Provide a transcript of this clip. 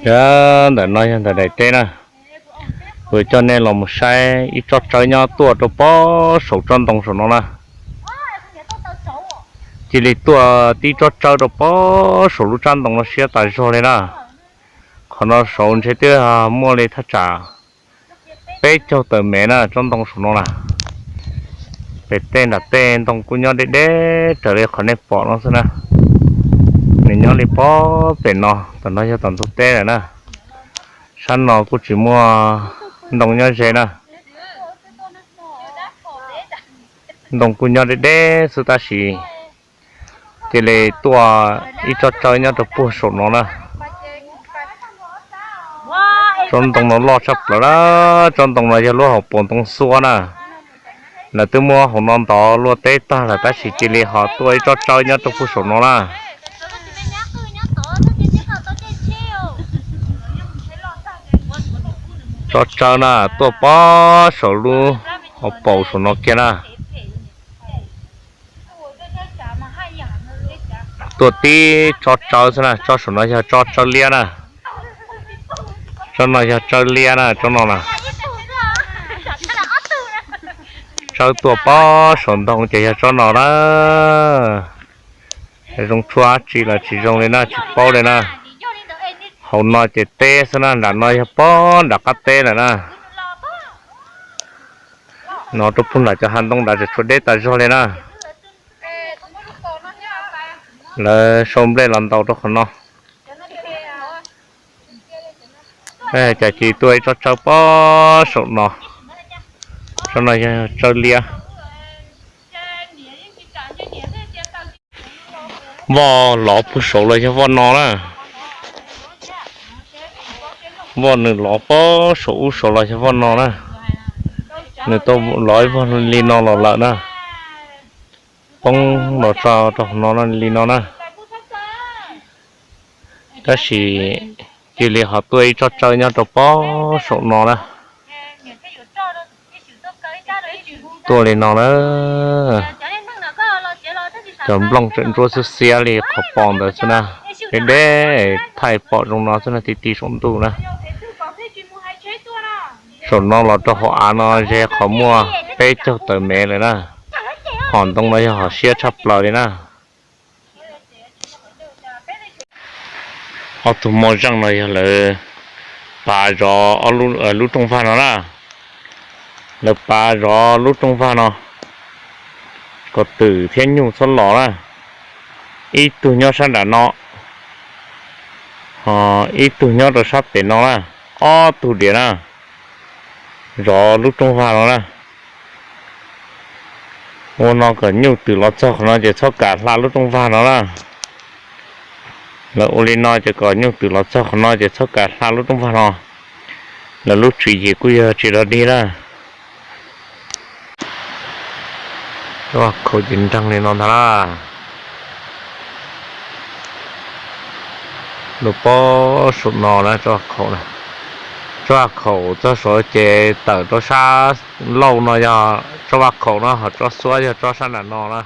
Ntawm no yog ntawm daim teb na. Kuv coj nej los mus saib ib tsob tsawb nyob tuaj rau pob saum tsob ntoo saum no na. Cia li tuaj tib tsob tsawb rau pob saum lub tsab ntoo no siab tas zog li na. Qhov no saud ntshe twb muaj li thaj tsam peb caug tawm mev na, tsob ntoo saum no na. Pem tej nram tej ntoo kuj nyob deb deb raws li qhov nej pom no xwb na. Nws nyob li pob pem no, tom no yog tom ntug teb lawm na. Sab no kuj tsis muaj ntoo nyob ze na. Ntoo kuj nyob deb deb xwb tab sis cia li tuaj ib tsob tsawb nyob rau puag saum no na. Tsob ntoo no loj tshaj plaws na. Tsob ntoo no yog lub hauv paus ntoo xua na. Lawv twb muab hauv no ntov luaj teb tag lawm tab sis cia li ho tuaj ib tsob tsawb nyob rau puag saum no na. Tsob tsawb na, tuaj pob saum lub hauv paus saum no kiag na. Tuaj tib tsob tsawb xwb na, tsob saum no yog tsob tsawb liab na. Tsob no yog tsawb liab na, tsob no na. Tsawb tuaj pob saum ntoo ces yog tsob no na. Zoo tshuaj dab tsi los tsis zoo li na, tsis paub li na. Hauv no ces teb xwb na, nram no yog pob nram qab teb lawm na. No rau puag nram cov hav ntoo nrad tseem tshuav deb tas zog li na. Lawv sau nplej los ntaus rau qhov no. Cas cia li tuaj ib tsob tsawb pob saum no. Tsob no yog tsawb liab. Voj lov puag saud los yog voj no na. Voj nws lov pob saum ub saud los yog voj no na. Nws tau lov ib voj li no los lawm na. Poob los tso rau hauv no li no na. Tab sis cia li ho tuaj ib tsob tsawb nyob rau pob saum no na. Tuaj li no na. Cov nplooj tseem ntsuab xiab xiab li qhov pos ntawd xwb na. Deb deb, thaij pom zoo no xwb na, ti ti saum ntuj na. Saum no los rau hauv av no ze qhov muaj peb caug tawm mev lawm na. Hom ntoo no yog hom siab tshaj plaws li na. Ob tug moj zeej no yog lawv pav zov lub rooj vag no na. Lawv pav zov lub rooj vag no kom twm thiab nyuj txhob los na. Ib tug nyob sab nram no, ib tug nyob rau sab pem no na. Ob tug diam na, zov lub rooj vag no na. Ua no kom nyuj twm los txog qhov no ces txhob kam hla lub rooj vag no na. Lawv ua li no ces kom nyuj twm los txog qhov no ces txhob kam hla lub rooj vag no. Lawv lub tswv yim kuj yog tsis dog dig na. Tsob vaj khaum ces nreeg li no ntag na. Lub pob saum no na, tsob vaj khaum na. Tsob vaj khaum txog saud ces tawm rau sab laug no yog tsob vaj khaum na, ho tsob xuab yog tsob sab nram no na.